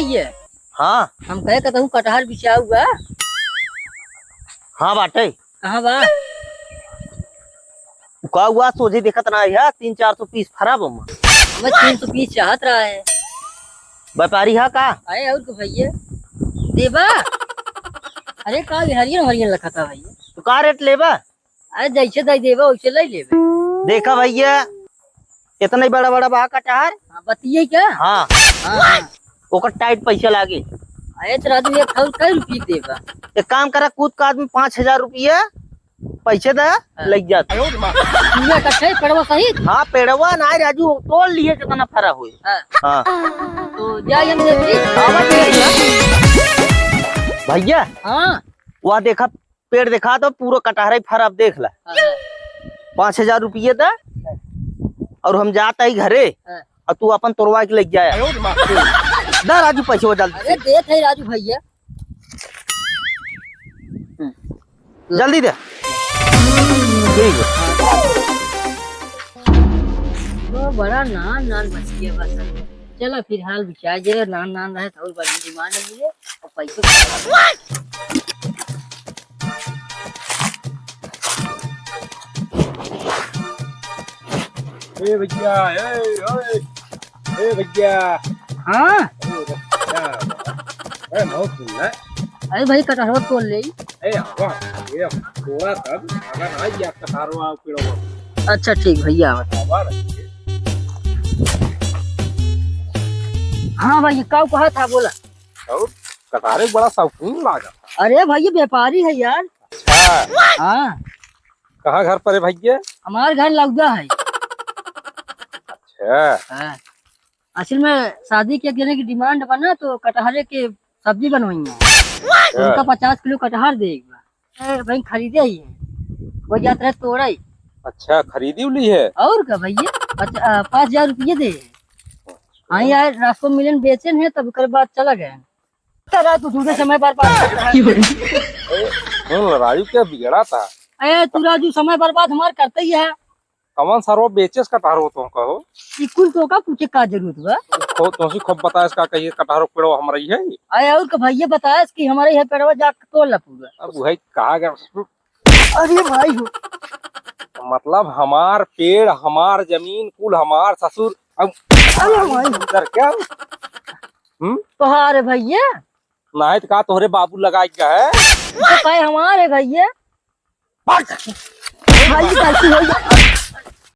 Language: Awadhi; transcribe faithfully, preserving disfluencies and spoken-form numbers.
ये। हाँ। हम कहे कतहूँ कटहर बिचाऊ बा। हाँ बाटे। कहाँ बा? का हुआ, सोझे देखत ना है, तीन चार सौ पीस फरा बा। हमें तीन सौ पीस चाहत रहा है। व्यापारी है का? अरे और को भैया देबा। अरे का ये हरियर हरियर लखा था भैया। तो का रेट लेबा? अरे जैसे दे देबा वैसे ले लेबे। देखा भैया, इतना ही बड़ा बड़ा बा कटहर। हाँ, बतिये क्या? हाँ। हाँ, हाँ। ओकर टाइट पैसा लागे। अरे तो राजू, एक ठौर कई रुपये देबा? एक काम करा, कूद का आदमी पाँच हजार रुपया पैसे दा, हाँ। लग जात। पूरा कट्ठे पेड़वा सहित? हाँ, पेड़वा ना राजू, तोड़ लिए जितना फरा हुए। हाँ। हाँ। तो जाए हम देखी। आवा दे भैया। भैया। हाँ। वह देखा, पेड़ देखा तो पूरा कटहरे फरा, अब देख ला। हाँ। पाँच हजार रुपये दा और हम जात आई घरे। हाँ। और तू अपन तोड़वा के लेके जाया। दा राजू पैसे जल्दी अरे से। देत है राजू भैया। जल्दी दे। ठीक है। वो बड़ा नान नान बच गया बस। चला फिलहाल बिचार जे नान नान रहे तो और बड़ी डिमांड मिले और पैसे। ए भैया, ए, ओए, ए भैया। हाँ? ए भैया, ए, बहुत सुन ले। अरे भाई, कटहरवा तोड़ ले। ए, आवा, ए, थोड़ा सा, अगर आई या कटहरवा पेड़वा। अच्छा, ठीक भैया, आवत। आवा रखिए। हाँ भाई, का कहा था, बोला। और कटहरे बड़ा शौकीन लागा। अरे भाई, ये व्यापारी है यार। अच्छा। हाँ। कहाँ घर पर है भैया? हमार घर लौदा है। अच्छा। हाँ। असल में शादी के एक जने की डिमांड बना तो कटहरे के सब्जी बनवाई है। अच्छा। उनका पचास किलो कटहर दे एक बार। ए, भाई खरीदे ही है। वो जात रहे तोड़े। अच्छा, खरीदी उली है? और का भैया? पच-, आ, पाँच हजार रुपये दे। हाँ यार, रास्ता में मिलन बेचन है, तब ओकर बाद चला गए। करा तू दूसरे समय बर्बाद। ए, सुन राजू, क्या बिगड़ा था? ए, तू राजू समय बर्बाद हमार करते ही है। कवन सरवा बेचेस कटहरो तो कहो? ई कुल तो का पूछे का जरूरत बा? खो-, तोसी खूब बताएस का कहिए कटहरो पेड़वा हमरा ही है। अरे और का भैया बताएस कि हमारे यहाँ पेड़वा जाके तोड़ ला पूरा। अब वही कहा गया। अरे भाई हो। मतलब हमार पेड़, हमार जमीन, कुल हमार ससुर। अब अरे भाई। इधर क्या? हम्म? तोहार है भैया। नाहीं तो का तोहरे बाबू लगाई का है? तो काहे हमार है भैया? भाग। भाई, गलती हो गया।